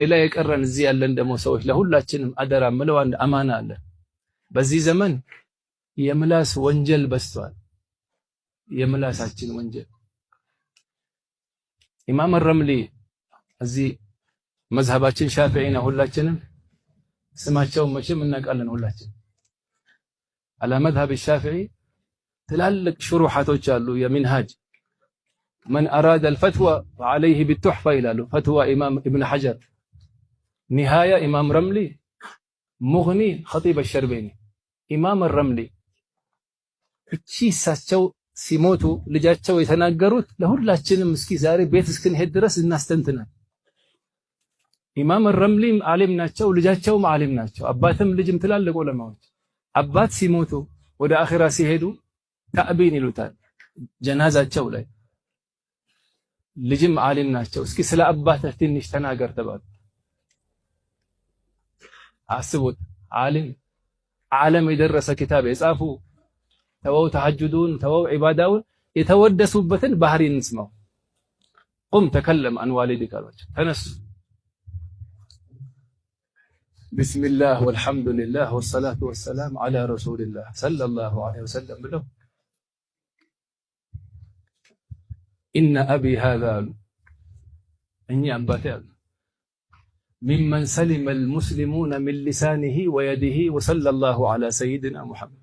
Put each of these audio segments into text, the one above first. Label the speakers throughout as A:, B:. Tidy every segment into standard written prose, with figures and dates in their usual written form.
A: ሌላ የቀረን እዚህ ያለን ደግሞ ሰዎች ለሁላችንም አደራ ምለው አንድ አማና አለ። በዚህ ዘመን የምላስ ወንጀል በዝቷል። የምላሳችን ወንጀል ኢማም ረምሊ እዚህ መዝሀባችን ሻፊዒ ነው። ሁላችንም ስማቸውን መቼም እናውቃለን። ሁላችን على مذهب الشافعي ትላልቅ ሽሩሓቶች አሉ። የሚንሃጅ من أراد الفتوى عليه بالتحفة ይላሉ። ፈትዋ ኢማም ኢብን ሐጀር፣ ኒሃያ ኢማም ረምሊ፣ ሙግኒ ኸጢብ አሸርቤኒ። ኢማም ረምሊ እቺ እሳቸው ሲሞቱ ልጃቸው የተናገሩት ለሁላችንም እስኪ ዛሬ ቤት እስክንሄድ ድረስ እናስተንትናል። ኢማም ረምሊም ዓሊም ናቸው፣ ልጃቸውም ዓሊም ናቸው። አባትም ልጅም ትላልቅ ዑለማዎች። አባት ሲሞቱ ወደ አኺራ ሲሄዱ ተዕቢን ይሉታል ጀናዛቸው ላይ። ልጅም ዓሊም ናቸው። እስኪ ስለ አባትህ ትንሽ ተናገር ተባሉ። አስቡት፣ ዓሊም ዓለም የደረሰ ኪታብ የጻፉ፣ ተወው ተሐጁዱን፣ ተወው ዒባዳውን፣ የተወደሱበትን ባህሪ እንስማው። قم تكلم عن والدك አሏቸው። ተነሱ። بسم الله والحمد لله والصلاة والسلام على رسول الله صلى الله عليه وسلم ብለው إن أبي هذا አሉ፣ እኚህ አባቴ አሉ ممن سلم المسلمون من لسانه ويده وصلى الله على سيدنا محمد።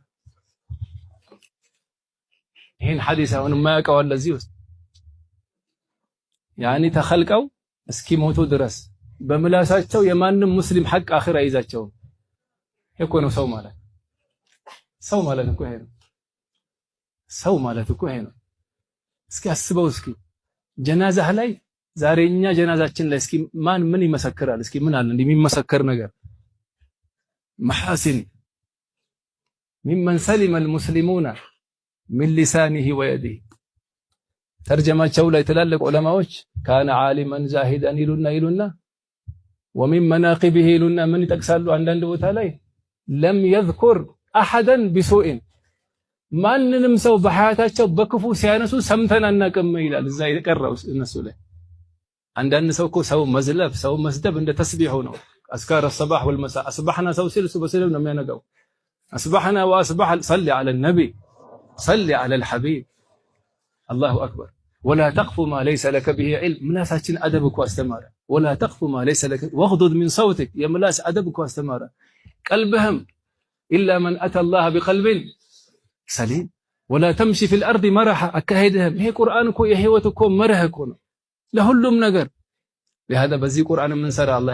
A: ይህን ሐዲስ አሁን የማያውቀው አለ እዚህ ውስጥ? يعني ተኸልቀው እስኪሞቱ ድረስ በምላሳቸው የማንም ሙስሊም ሐቅ አኺር አይዛቸውም። እኮ ነው ሰው ማለት። ሰው ማለት እኮ ይሄ ነው። ሰው ማለት እኮ ይሄ ነው። እስኪ አስበው፣ እስኪ ጀናዛህ ላይ ዛሬ እኛ ጀናዛችን ላይ እስኪ ማን ምን ይመሰክራል? እስኪ ምን አለ እንዲህ የሚመሰከር ነገር? محاسن ممن سلم المسلمون من لسانه ويده። ተርጀማቸው ላይ ትላልቅ ዑለማዎች كان عالما زاهدا ይሉና ومن مناقبه ይሉና ምን ይጠቅሳሉ? አንዳንድ ቦታ ላይ لم يذكر أحدا بسوء፣ ማንንም ሰው በሐያታቸው በክፉ ሲያነሱ ሰምተን አናውቅም ይላል። እዛ የቀረው እነሱ ላይ አንዳንድ ሰው እኮ ሰው መዝለፍ፣ ሰው መስደብ እንደ ተስቢሑ ነው። أذكار الصباح والمساء أصبحنا ሰው ሲል እሱ በስድብ ነው የሚያነጋው። أصبحنا وأصبح صل على النبي، صل على الحبيب። الله أكبر። ولا تقف ما ليس لك به علم። ምላሳችን አደብ እኮ አስተማረ። ولا تقف ما ليس لك واغضض من صوتك። የምላስ አደብ እኮ አስተማረ። ቀልብህም إلا من أتى الله بقلب سليم። ولا تمش في الأرض مرحا። አካሄድህም ይሄ ቁርአን እኮ የህይወት እኮ መርህ እኮ ነው ለሁሉም ነገር። لهذا በዚህ ቁርአን የምንሰራ አላህ